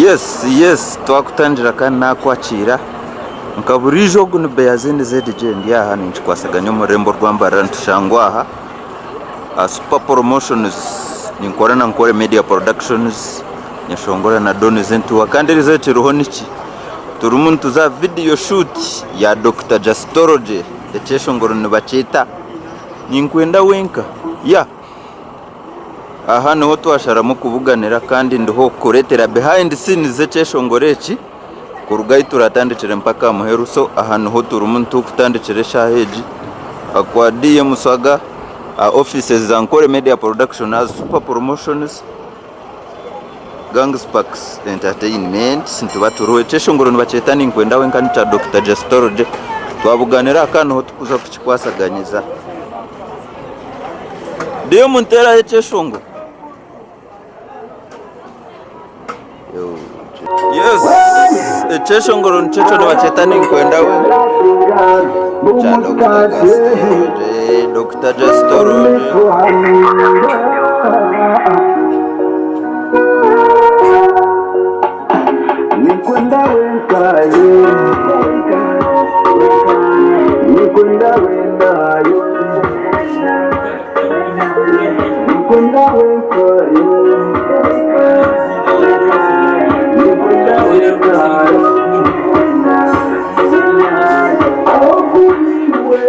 Yes yes twakutangira kandi nakwakiira nka buriijo ogu ni Beyazini ZJ ndi aha ninkikwasaganya omu rurembo rwa Mbarara nitushangwa aha aha Super Promotions ninkora na Nkore Media Productions nyeshongora na Don Zentuwa kandi eriizooba ekiriho niki turimu nituza aha video shoot ya Dokita Justology ekyeshongoro nibakyeta Ninkwenda Wenka yeah. Aha niho twasharamu kubuganira kandi ndiho kukureetera behind scenes z'ekyeshongoro eki kuruga ahu turatandikire mpaka aha muheru so aha niho turimu nitukutandikira eshaaha egi kwa DM Swaga aha offices za Nkore Media Production aha Super Promotions Gang Sparks Entertainment nituba turiho ekyeshongoro nibakyeta Ninkwenda Wenka nikya Dokita Justology twabuganira aha kandi niho turikuza kukikwasaganyiza. Ndiyo nteeraho ekyeshongoro. Yes, ekyeshongoro nikyo ekyo nibakyeta ninkwenda we. Kya Dr. Gastology, Dr. Gastology. Ninkwenda wenka ye Ninkwenda wena ye Ninkwenda wenka ye Ninkwenda wena ye Aho kuriwe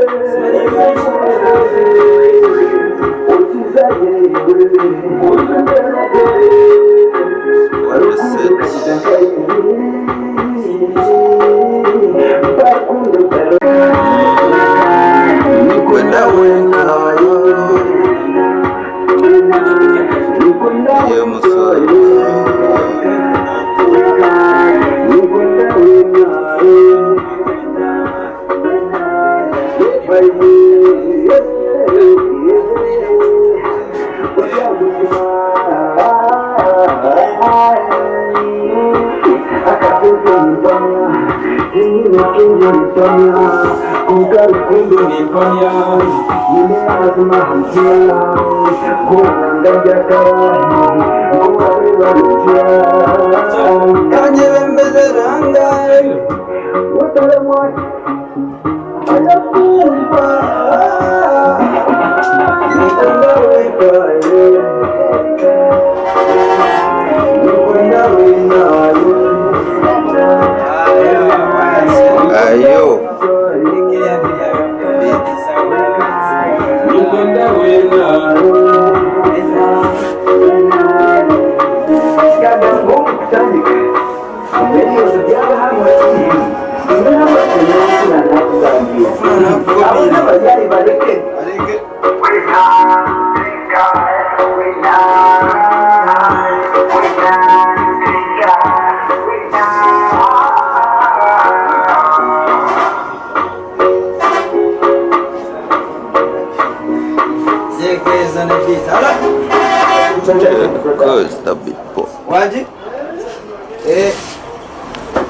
Okiza yewe Ninkwenda wenka ye musaza. Ayo.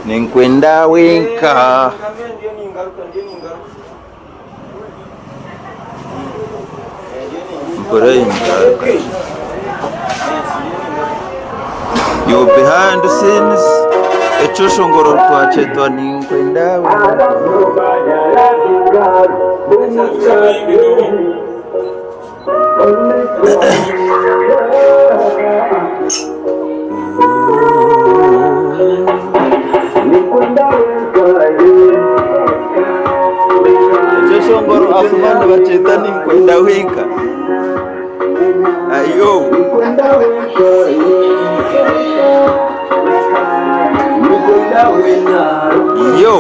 Ninkwenda wenka. Yo behind the scenes ekyeshongoro twakyetwa ninkwenda wenka. Ekyeshongoro Asuman nibakyeta ninkwenda wenka. Ayo. Yo.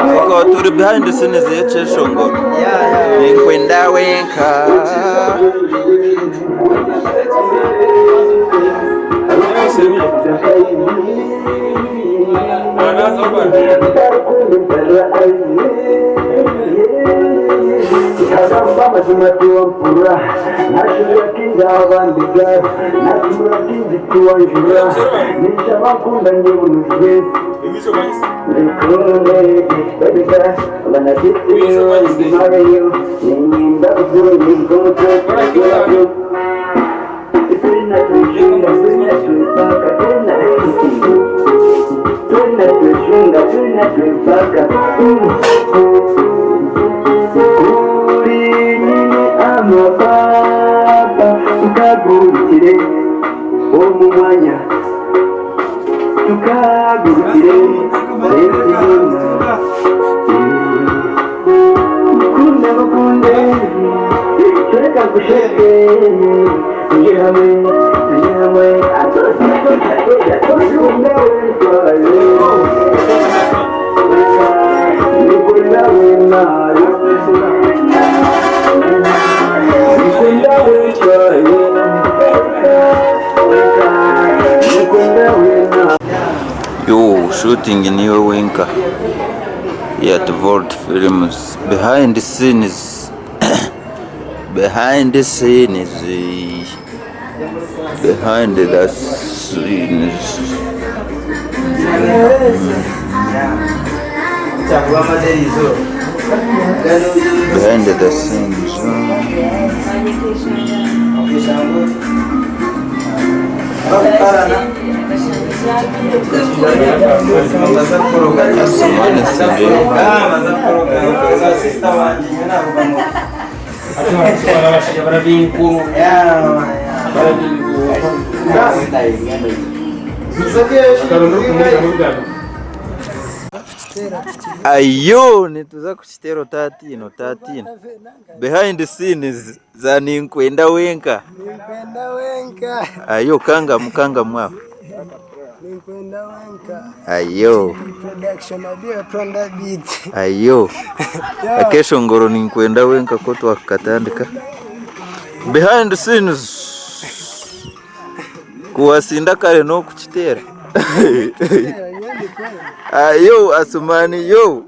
Tukaba turi behind the scenes y'ekyeshongoro. Ninkwenda wenka. Yo shooting niiwe wenka here at Volt Films behind the scenes behind the scenes behind the scenes. Behind the scenes. Asumani Sibyo. Ayo nituza kukiteera otatiina otatiina behind the scenes za ninkwenda wenka Ninkwenda wenka. Ayo kangamu kangamu aho Ninkwenda wenka. Ayo Production abiyo pronda beat. Ayo akeshongoro ninkwenda wenka ko twakukatandika behind the scenes kuwasinda kare n'okukiteera Ayo Asumani yo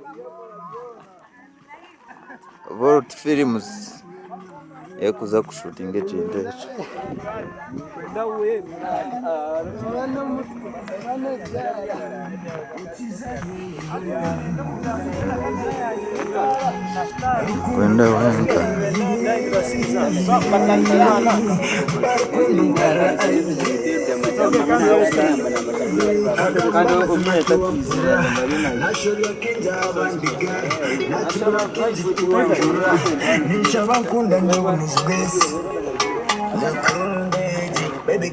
Volt Films erikuza kushuutinga ekintu ekyo. Kwenda wenka.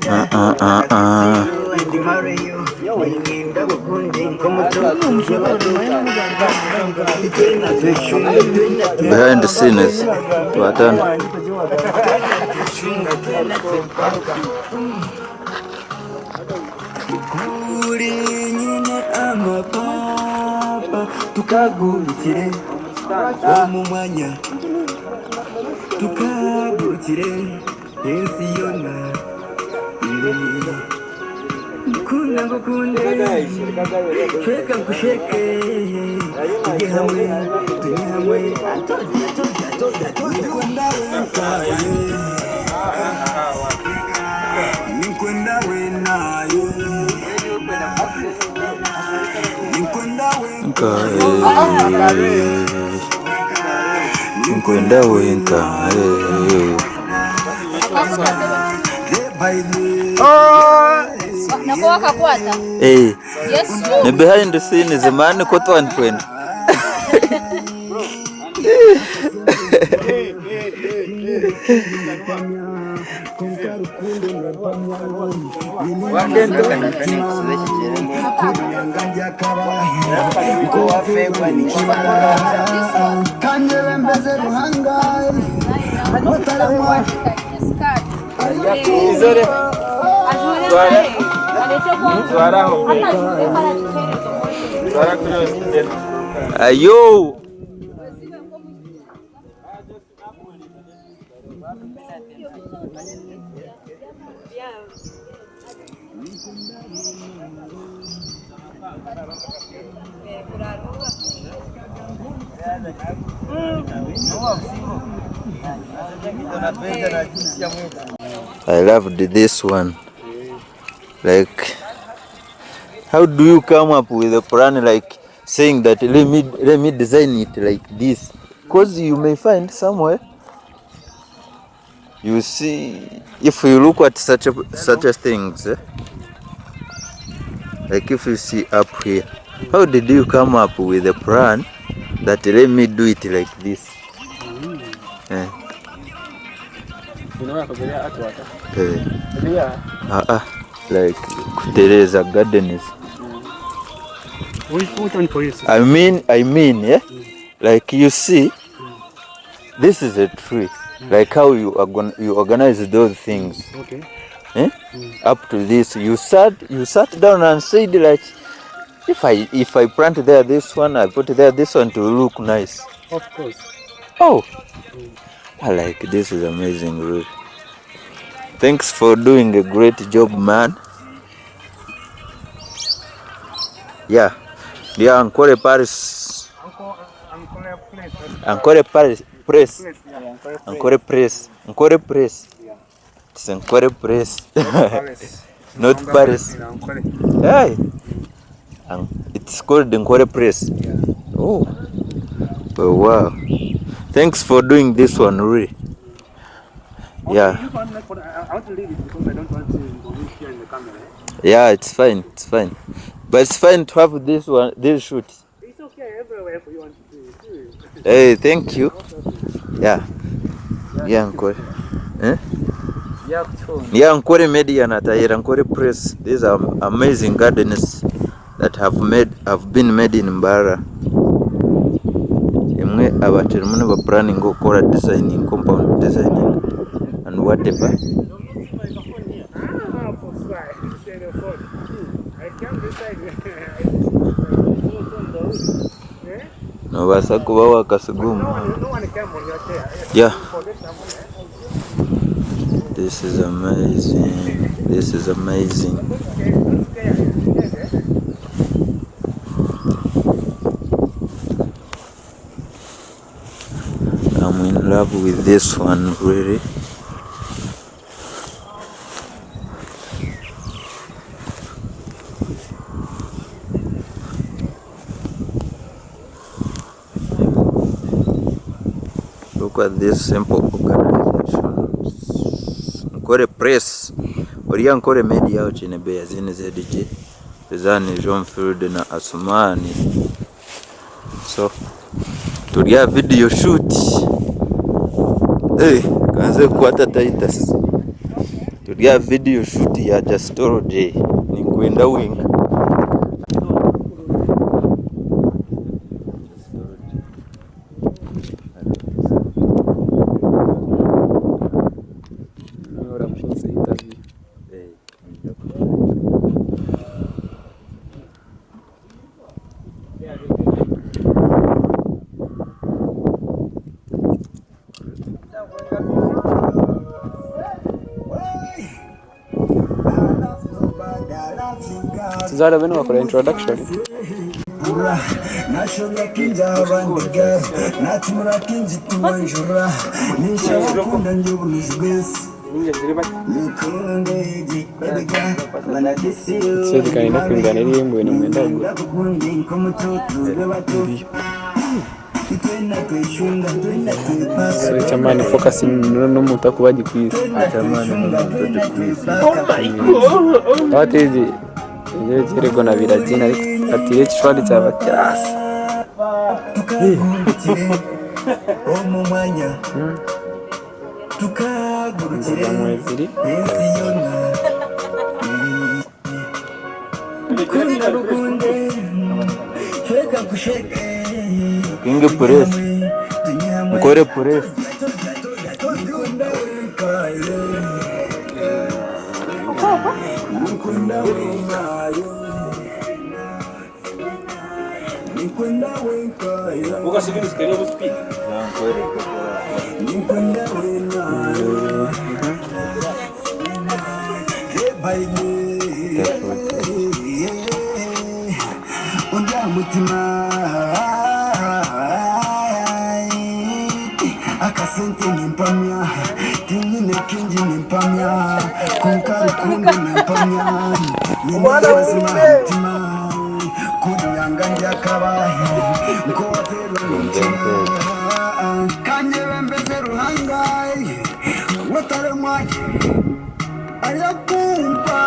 Ah, ah, ah, ah. Behind the scenes twatandika. Nka Ninkwenda wenka Nako wakakwata Eh, Yesu ni behind the scenes man ko twantwenda. Ayo. I loved this one. Like, how do you come up with a plan like saying that let me design it like this? Because you may find somewhere you see if you look at such a, such a things eh, Like if you see up here, how did you come up with a plan that let me do it like this? Eh. Eh. Ah, ah. Like kutereeza gardens. I mean, yeah? Like you see, this is a tree. Like how you you organize those things. Okay. Eh? Up to this, you sat down and said like, if I plant there this one, I put there this one to look nice. Of course. Oh, I like this is amazing, really. Thanks for doing a great job, man. Yeah, yeah, Ankole Paris. Ankole Paris Press. Ankole Press. Ankole Press. It's Ankole Press. Not Paris. Hey. It's called Ankole Press. Oh. Oh, wow. Thanks for doing this one, really. Yeah. I want to leave it because I don't want to move here in the camera. Yeah, it's fine. It's fine. But it's fine to have this one, this shoot. It's okay everywhere you want to do. Hey, thank you. Yeah. Yeah, Ankole. Eh? Yeah, Ankole Media na Tahira Ankole Press. These are amazing gardens that have been made in Mbarara. Emwe abakirimu niba planning okukora designing, compound designing and whatever. Ah, for sure. I came this side. Nobaasa kuba wakasiga omu muhanda. No one came on your chair. Yeah. This is amazing. This is amazing. I'm in love with this one, really. Look at this simple organization. Nkore Press. Oriya Nkore Media Ochine Beya zini ZG. Zani John Field na Asumani. So turi aha video shoot. Hey, kanze kukwata Titus. Turi aha video shoot ya Justology. Ninkwenda wenka. Uramukoze interview. Tuzara bene bakora introduction. Nashobora kinja abandiga natumura kinji tuwanjura nishabakunda njye ubunuzi bwese Serikali inakwingana iri mu bintu mwenda gura. So chamani focus n'omuntu akuba agikwise. Abatezi ebyo na biragina ariko atire ekishwani kyaba kyasa. Omu mwanya tukagurukire Mbuga mweziri. ensi yona kunda rukunde sheka kusheke King Press. Nkore Press. Mutima akasente nimpamya tinyine kingi nimpamya konka rukundo nimpamya ninabazima mutima kuriyanga ndyakabahe nkowaterwa n'umutima kanyebembeze ruhanga wataremwa ariyakumpa.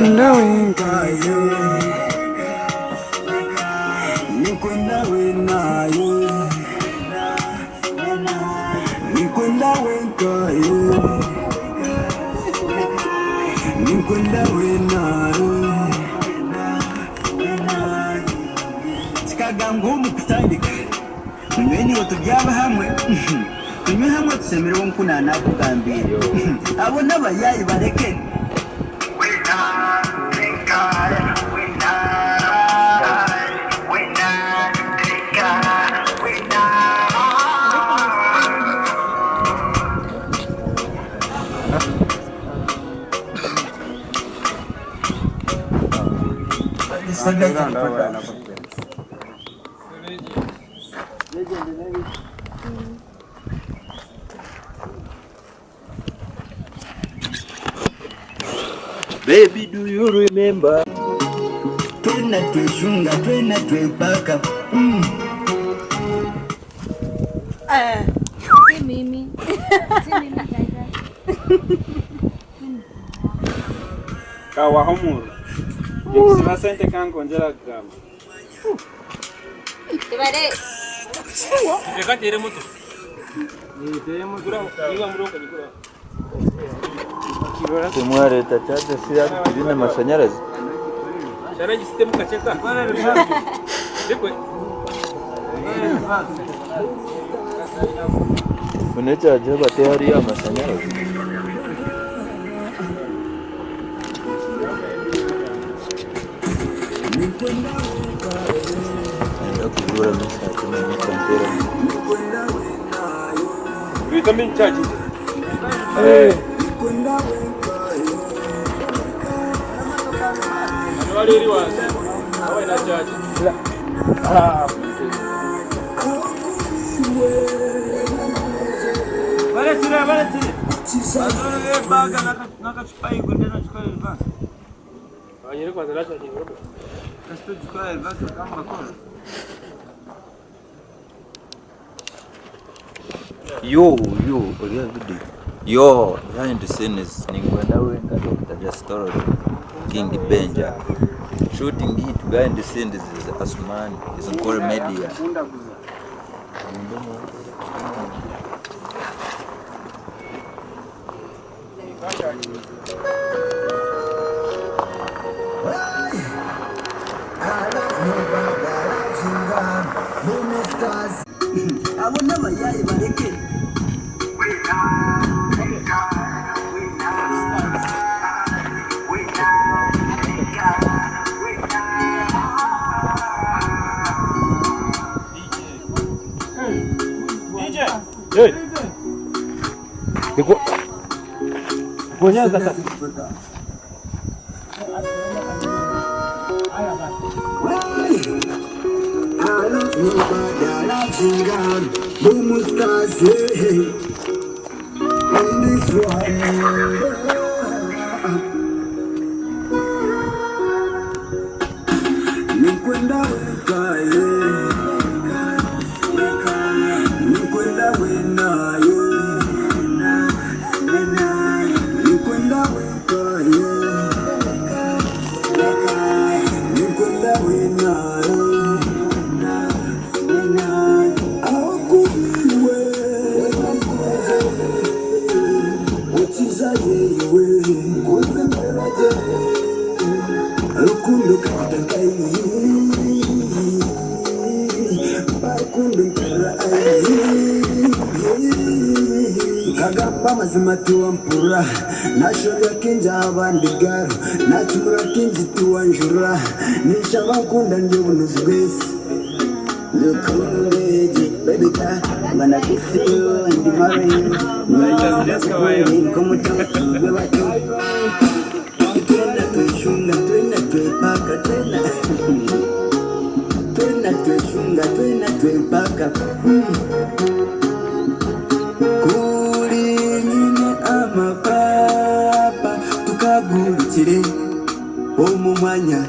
Nikwenda wenka ye. Nikwenda wena ye. Nikwenda wenka ye. Nikwenda wena ye. Kikagambwaho omu kutandika, Tunywe naiwe tubyame hamwe, tunywe hamwe tushemererwe nk'oku naanakugambiire. Abo n'abayaayi bareke. Baby do you remember? Twena tweshunga, twena twepaka. Si mimi. Si mimi dada. Kawaho omuriro. Nikusiba sente kankwongyera kugamba. Timwareeta charger shi tibiine mashanyarazi? Funa charger bate hariya aha mashanyarazi. Niinyenda kujuura n'esaati naimuka nteerane. Yo yo ori aha video yo behind the scenes ninkwenda wenka Dokita Justology King Benja shooting it behind the scenes is Asuman is Nkore Media. Abo n'abayaayi bareke. Nikwenda weka ye Nikwenda wena ye Nikwenda weka ye Nikwenda wena ye Akubiwe Uchiza yewe Rukundo kakutakai Barukundo mpera Nkagamba amazima tiwampurira Nashobya kingi abandi garo Nacumura kingi tiwanjura Ninshaba nkunda ndi obunuzi bw'ensi Look baby girl, I'm gonna kiss you and marry you. Twena tweshunga, twena twepaka, twena twena tweshunga, twena twepaka. Kuri nyine amapapa tukagurukire omu mwanya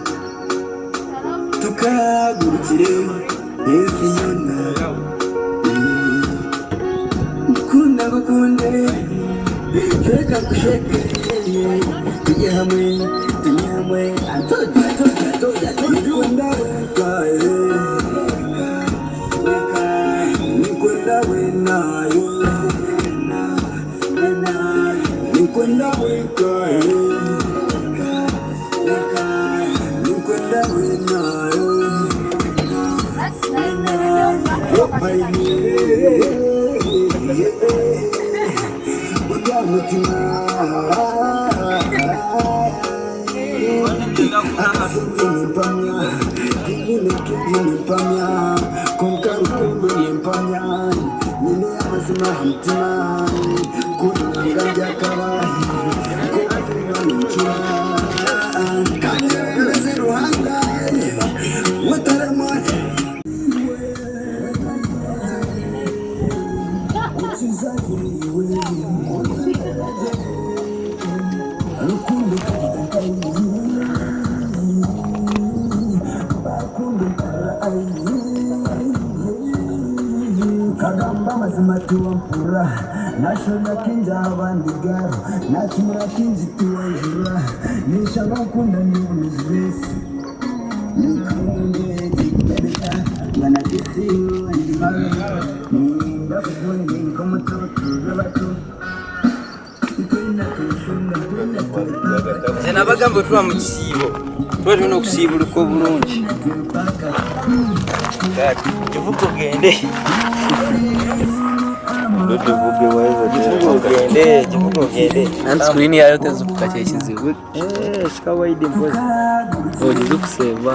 tukagurukire ensi yona. Nkunda ngukunde, sheka kusheke, tujye hamwe, tunywe hamwe Nikwenda wenka Nikwenda wena Nikwenda wenka Nikwenda wena Kagamba amazima tiwampura nashobya kingi abandi garo nakimura kingi tiwanjura nishaba nkunda nibunuzi bw'ensi nikunde tikubebeka banatisiyo ninda kukunde nk'omuto tube bato Nze nabagamba bwe tuba mu kisiibo tuba tulina okusiibuluka obulungi. Kati kivuga ogende. Kivuga ogende, kivuga ogende. Anti screen yayo tezukuka kyekizibu. Eh, sikawaidi mpozi. Ogize okuseba.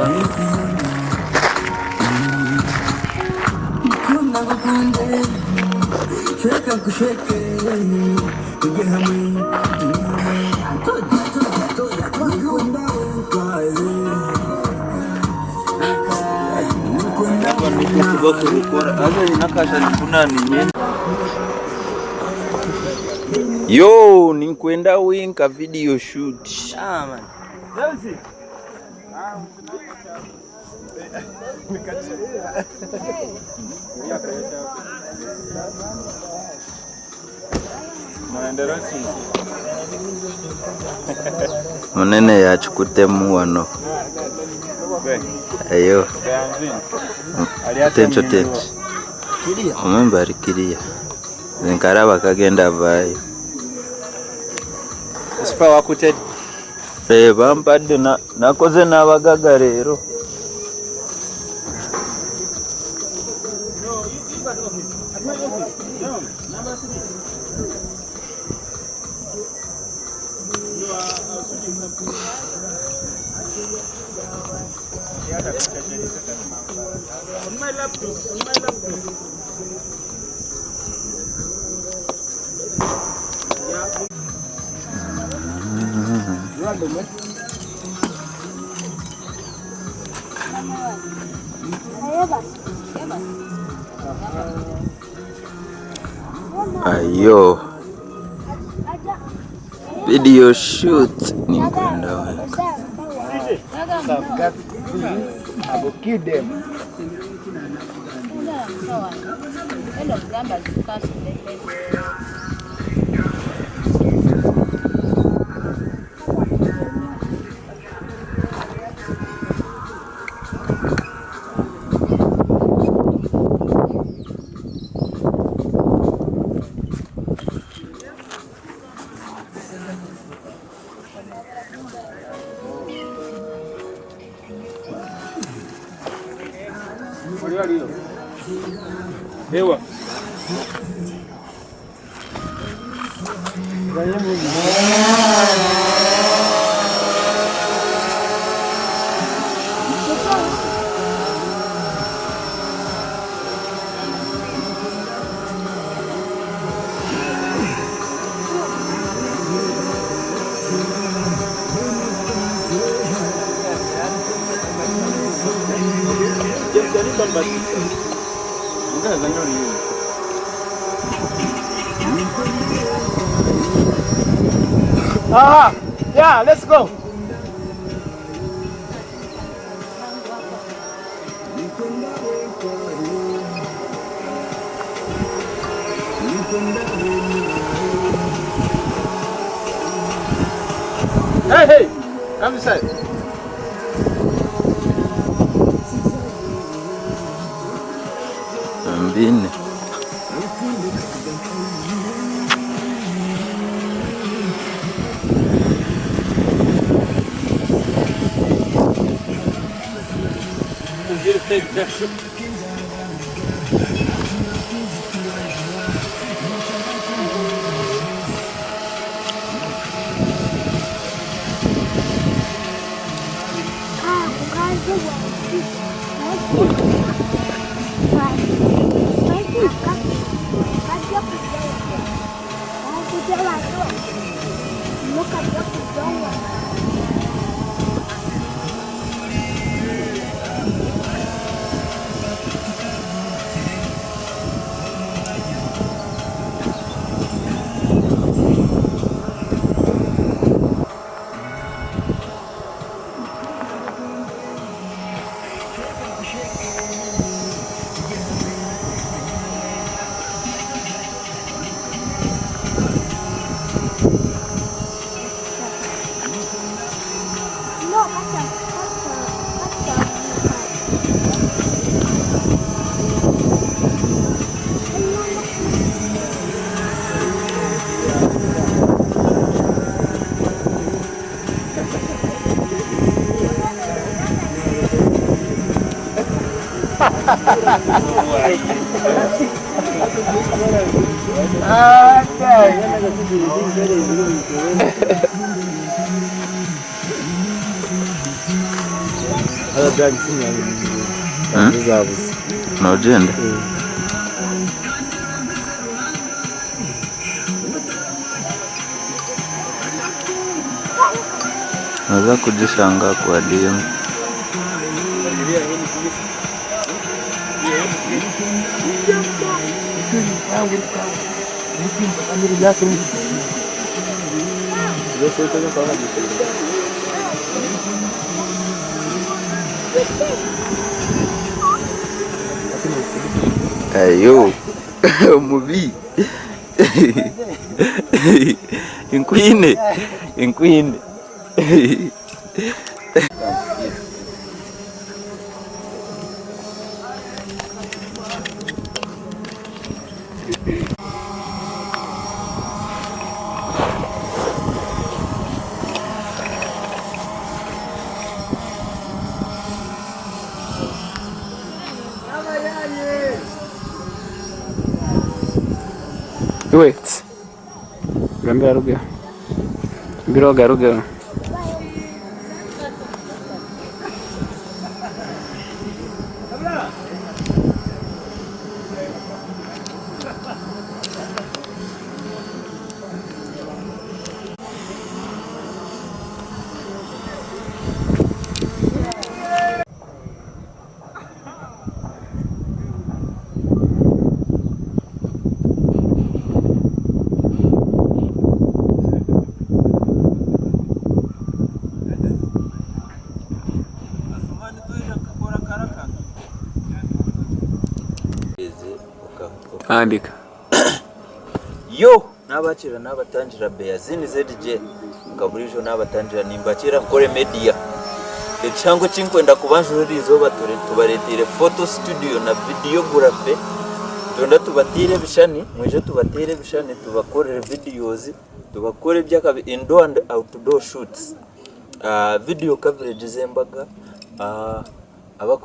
Yo, ninkwenda winka video shoot. Ah, man. Munene yakikutemu wano. Eyo. Tencho tencho. Omwembe ari kiriya. Nkaraba kagenda avaayo. Sipa wakutedi. Eh, bampadde nakoze n'abagaga leero. Ayo. Video shoot ninkwenda wenka. Ewa. Aha. Yeah, let's go. Hey, hey. Mbiine. Nogyenda? Noza kugishanga kwa DM. Ayo omubi nkwine nkwine. Wait. Gambira arugeho. Gambira ogu arugeho. Tandika. Yo! Naabakira naabatangira Beyazini ZJ nka buriijo naabatangira nimbakira Nkore Media. Ekihango eki nkwenda kubanjura eriizooba tubareeteire photo studio na videography. Nitwenda tubateere ebishushani, mwije tubateere ebishushani tubakorere videos, tubakore eby'akabi indoor and outdoor shoots, video coverage z'embaga,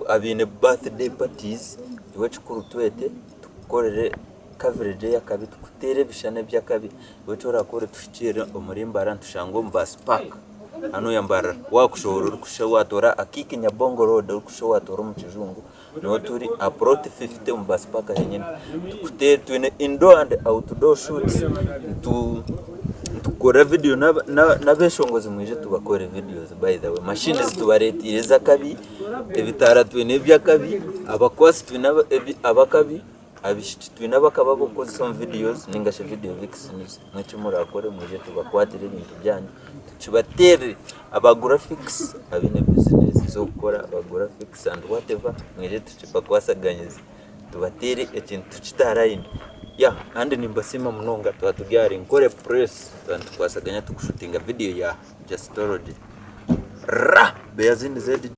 abaine birthday parties iwe ekikuru twete tukukorere coverage ey'akabi tukuteere ebishushani eby'akabi. Iwe eki orakore tuhikiirire omuri Mbarara nitushangwa omu bus park hanuya Mbarara. Waakushohora orikushusha waatoora Akiiki Nyabongo road orikushusha waatoora omu kijungu niho turi aha plot 50 omu bus park henyine. Tukuteere twine indoor and outdoor shoots nitukora video n'abeshongozi mwije tubakore videos by the way. Machines tubareeteire ez'akabi, ebitaara twine eby'akabi, abakwasi twine ab'akabi. Abaishiki twine abakaba ab'okukozesa omu videos ninga shi video vixens imwe eki murakore mwije tubakwatire ebintu byanyu tukibaterere. Aba graphics abaine business z'okukora aba graphics and whatever mwije tukibakwasaganyize tubatere ekintu tukite aha line. Yeah kandi nimbasiima munonga twaba turi ahari Nkore Press twaba nitukwasaganya tukushutinga video ya Justology. Ra! Beyazini ZG.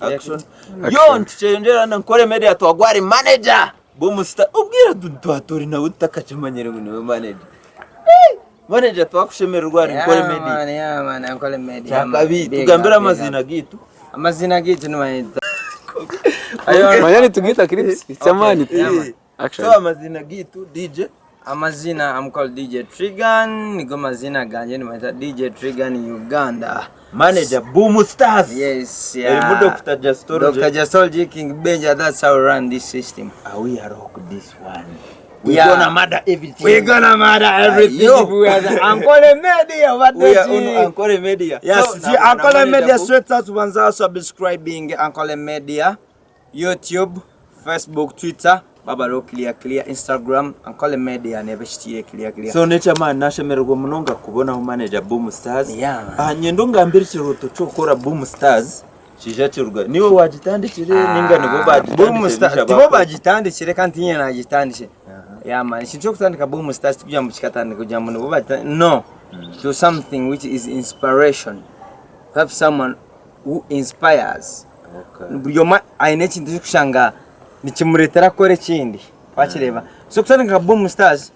Action. Yo nitukyeyongyera na Nkore Media twagwara manager Boomstar obwire twaturi nawe tutakakimanyire ngu niwe manager. Hey! Manager twakushemererwa ahari Nkore Media. Yeah man, Nkore Media. Kyakabi tugambire amazina gitu. Amazina gitu nibayeta. Manya nitugita clips ky'amaani. Action. So amazina gitu DJ Amazina I'm called DJ Trigan, nigo mazina ganje nibayeta DJ Trigan Uganda. Manager Boom Stars. Yes, yeah. Erimu Dr. Justology. Dr. Justology King Benja, that's how we run this system. Ah, we are rock this one. We Yeah. gonna murder everything. We gonna murder everything. Yo. If we are the Ankole Media, what We are the on G? Ankole Media. Yes, So, see, na- na Ankole manager Media Boom. straight out wanza subscribing Ankole Media, YouTube, Facebook, Twitter, Babalo clear clear, Instagram, Ankole Media nebeshitire clear clear. So nature man nashemererwa munonga kubonaho manager Boom Stars. Yeah, man. Ah, nyenda ongambire ekiroto ky'okukora Boom Stars kija kiruga. Niwe wagitandikire ninga nibo bagitandikire? Boom Star, nisha tibo bakora? bagitandikire kandi tinye nagitandikire. Yeah man, ekintu ky'okutandika Boom Stars tikugira ngu kikatandika kugira ngu nibo bagitandikire. No. To something which is inspiration. Have someone who inspires. Okay. Buri omwe aine ekintu ekikushanga nikimureetera kukora ekindi wakireeba. So kutandika nka Boom Stars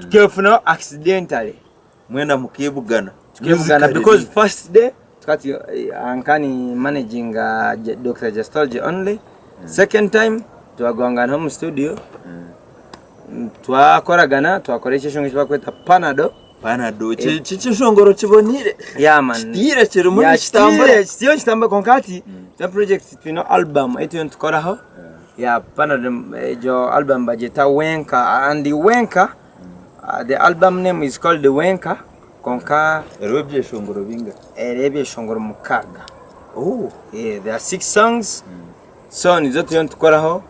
tukefunaho accidentally. Mwena mukebugana. Tukebugana Musically. because first day tukati ankani managing Dr. Justology only. Second time twagwangana omu studio. Twakoragana twakora ekyeshongoro eki barikweta Panado. Panado ky'ekyeshongoro kiboniire. Yeah man. Kitiire kirimu Yeah, nikitambura. kitiire, kitiire nikitambura kwonka hati twine project twine album ei turiyo nitukoraho. Yeah, Panado egyo album bagyeta Wenka and Wenka the album name is called Wenka kwonka Eriho ebyeshongoro bingahi? eriho ebyeshongoro mukaaga. Oh. Yeah, there are six songs. So nizo turiyo nitukoraho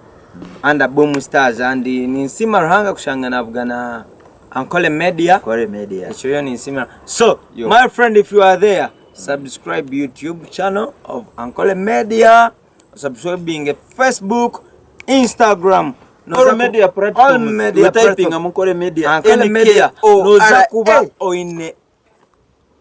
under Boom Stars and ninsiima Ruhanga kushanga nabugana Ankole Media. Ankole Media. Ekyo yo ninsiima. So Yo. my friend if you are there subscribe YouTube channel of Ankole Media, subscribing Facebook, Instagram. All media platforms. All media We're typing platform. Ankole Media. Ankole Media. N-K-O-R-A. Noza kuba oine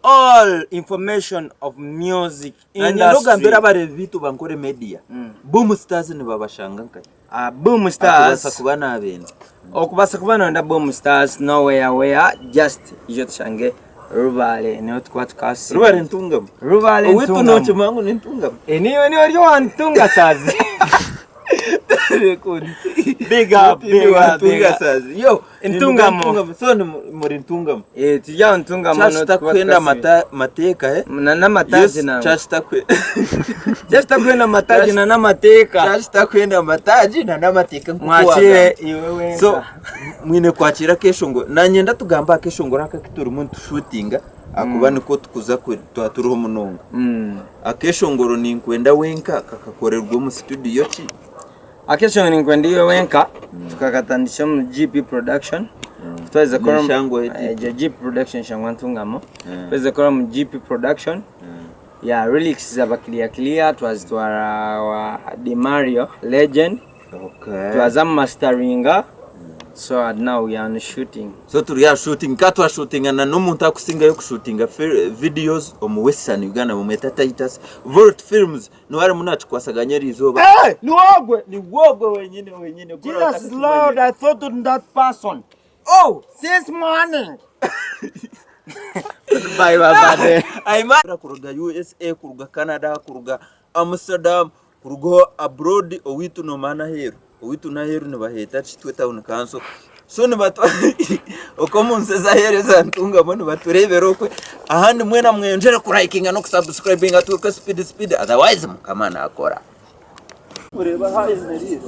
all information of music Nanye ndogambira industry. abareebi baitu ba Ankole Media. Boom Stars nibabashanga nkahi? Boom Akubaasa Stars. kuba nabenda. Okubaasa kuba noyenda Boom Stars nowhere where just ija tushange Rubale niho tukuba tukasiba. Rubale Ntungamo. Rubale Owaitu Ntungamo. nokimanya ngu ni Ntungamo. Eh, niiwe niiwe ori owa Ntunga Stars. Big up, big up, big Ntunga up. Stars. Yo, Ntungamo. Ntungamo. So ni muri Ntungamo. Eh, turi aho Ntungamo niho tukuba Kyakitakwenda tukasiba. amata mateeka eh? Na n'amataagi Yes, nangwa. kyakitakwenda. Kyakitakwenda amataagi na n'amateeka. Kyakitakwenda amataagi na n'amateeka nk'oku Mwakire wagamba. iwe wenka. So mwine kwakira akeshongoro. Nanye ndatugamba akeshongoro aka akiturimu nitushutinga akuba niko tukuza twaturiho munonga. Akeshongoro ninkwenda wenka kakakorerwa omu studio ki? Akeshongoro ninkwenda iwe wenka tukakatandikisa omu GP production. Twaheza kukora omu- Neshangwa eti? Egyo GP production eshangwa Ntungamo. Twaheza kukora omu GP production. Yeah, lyrics zaba clear clear twazitwara wa Demario legend. Okay. Twaza masteringa. So and now we are on shooting. So turi aha shooting ka twashutingana n'omuntu akusingayo kushutinga videos omu Western Uganda bamweta Titus Volt Films niwe arimu nakikwasaganya eriizooba. Hey, niwogwe! Niwogwe wenyine wenyine. Jesus is Lord, I thought on that person. Oh, since morning. Bye bye bye. Aima kuruga USA, kuruga Canada, kuruga Amsterdam, kuruga abroad owaitu nomanya aheeru. Owaitu n'aheeru nibaheeta Kitwe Town Council. So okwo omu nsi ez'aheeru eza Ntungamo nibatureebera okwe. Ahandi mwena mweyongyere kurayikinga n'okusubscribinga twiruke speed speed otherwise Mukama naakora. Kureeba ahu ayemereire.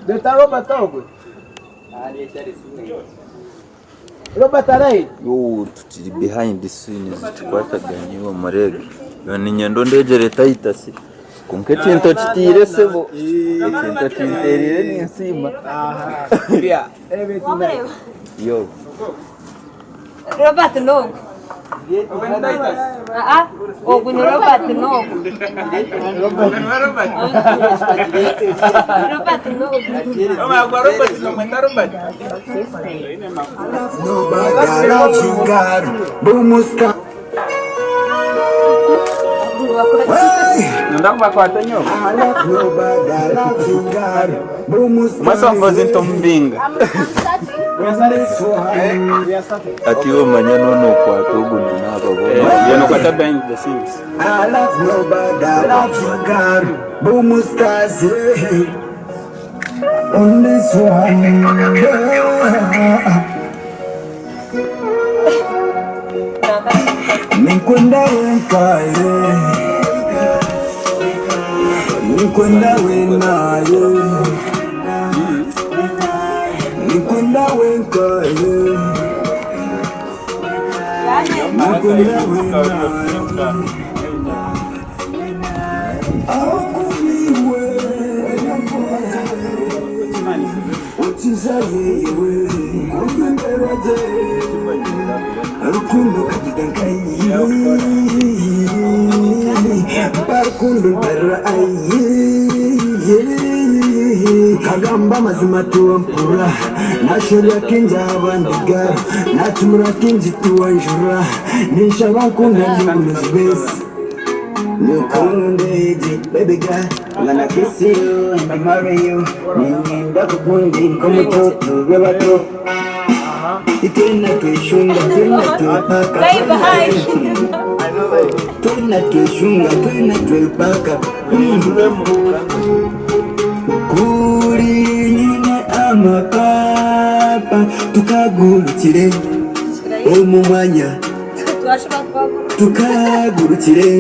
Leta Robert ogwe. Robert arahi? Yo tukiri behind the scenes tukwataganye iwe mureebe. Yo niinyenda ondegyere Titus. Kwonka ekintu okitiire sebo. Ekintu okinteereire ninsiima. Yo. Robert n'ogu. Aa, ogu ni Robert n'ogu. Robert n'ogu. Nobody loves you, God. Boom, stop. Nenda kubakwata nyowe. I love nobody loves you, God. Boom, stop. Mwasongozi ntomumbinga. I'm starting. Ati iwe manya noona okwata ogu na naaba boona. Ye nokwata behind the scenes. I love nobody loves you, God. Boom, stars. On this one. Yeah. Nikwenda wenka, yeah. Nikwenda wena, yeah. Nikwenda wenka, yeah. Nikwenda wena, yeah. Akumiwe, ukiza yewe, kuzimberaje, rukundo kagira nkayi, barukundo mbarira ayi, kagamba amazima tuwampura, nashorya kingi abandiga, nacumura kingi tuwanjura, ninshaba nkunda ndi obunuzi bw'ensi. Nukundege, baby girl, I'm gonna kiss you and marry you. Ninyenda kukundi nk'omutoto b'abato. Tena tweshunga, tena twepaka. Bye bye. Tena tweshunga, tena twepaka. Kuri nyine amapapa tukagurukire omu mwanya Twashobora kubaguruka. tukagurukire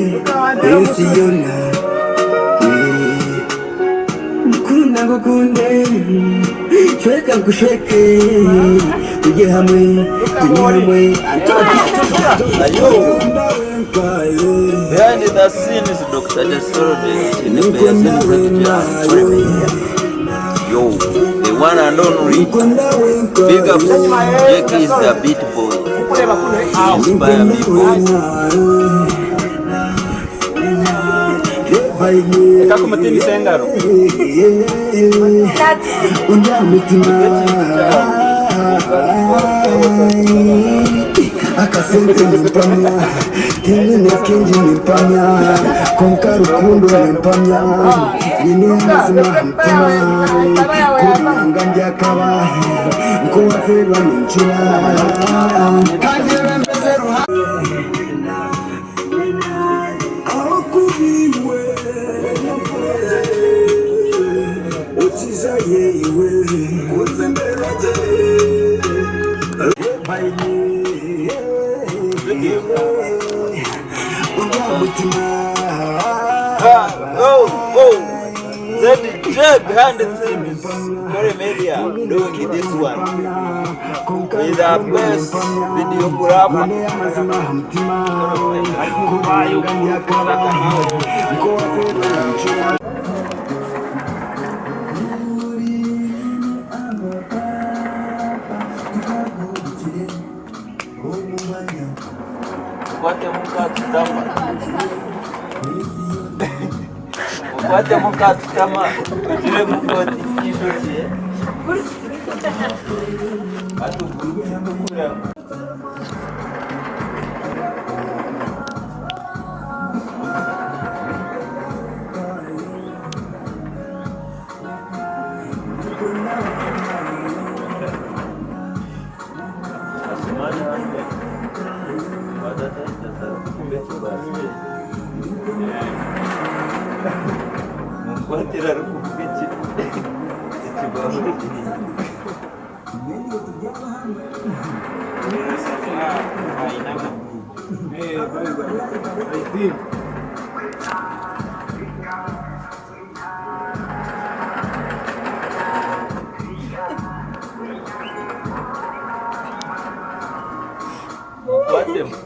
ensi yona. Nkunda ngukunde shweka nkushweke tujye hamwe tunywe hamwe. Ayo. Behind the scenes Dr. Jesolo Yo, the one and only. Big ups. Jake is the beat boy. Inspire me boys. Reka kumutinisa engaro. Undya mutima akasente nimpamya tinine kingi nimpamya konka rukundo nimpamya nyine amazima mutima kubanga ndyakaba nkuwaferwa nincura aho kubiwe ukiza yewe kuzimberaje undya mutima. Oh, oh. ZJ behind the scenes. Kore Media doing this one. With the best videographer. Amazima mutima kubanga ndyakaba nkuwaferwa nincura. Ukwate mukatutama. Ukwate mukatutama. Ugire mukoti y'intoki. Atukurira. Munkwatire arikuvuga ekibaho Munkwatemu.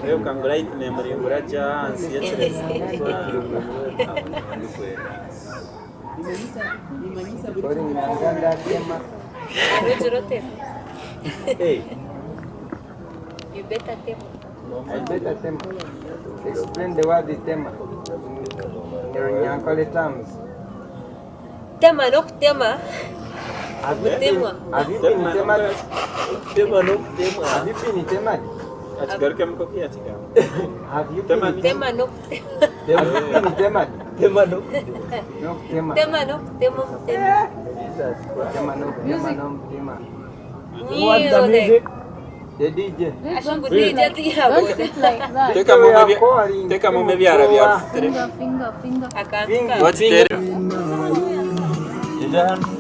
Rebuka ngu light nemuringura gye ahansi y'ekirezi. Rugira otema. You better tema. I better tema. Explain the word tema in Runyankole terms. Tema n'okutema. Have you been, Kutemwa. have you been temad? Tema n'okutemwa. Have you been temad? Akigarukemu koku yakigamba. Have you Tema been Tema n'okutema. Have you been temad? Tema n'okutema. No kutema. Tema n'okutema omutema. Jesus. Tema no kutema no mutema. Music. The DJ. Ashungu DJ Don't sit like that. Tekamu ebyara bya rufutire. Finger, finger, finger. Akantu Wakitere. Ija hano.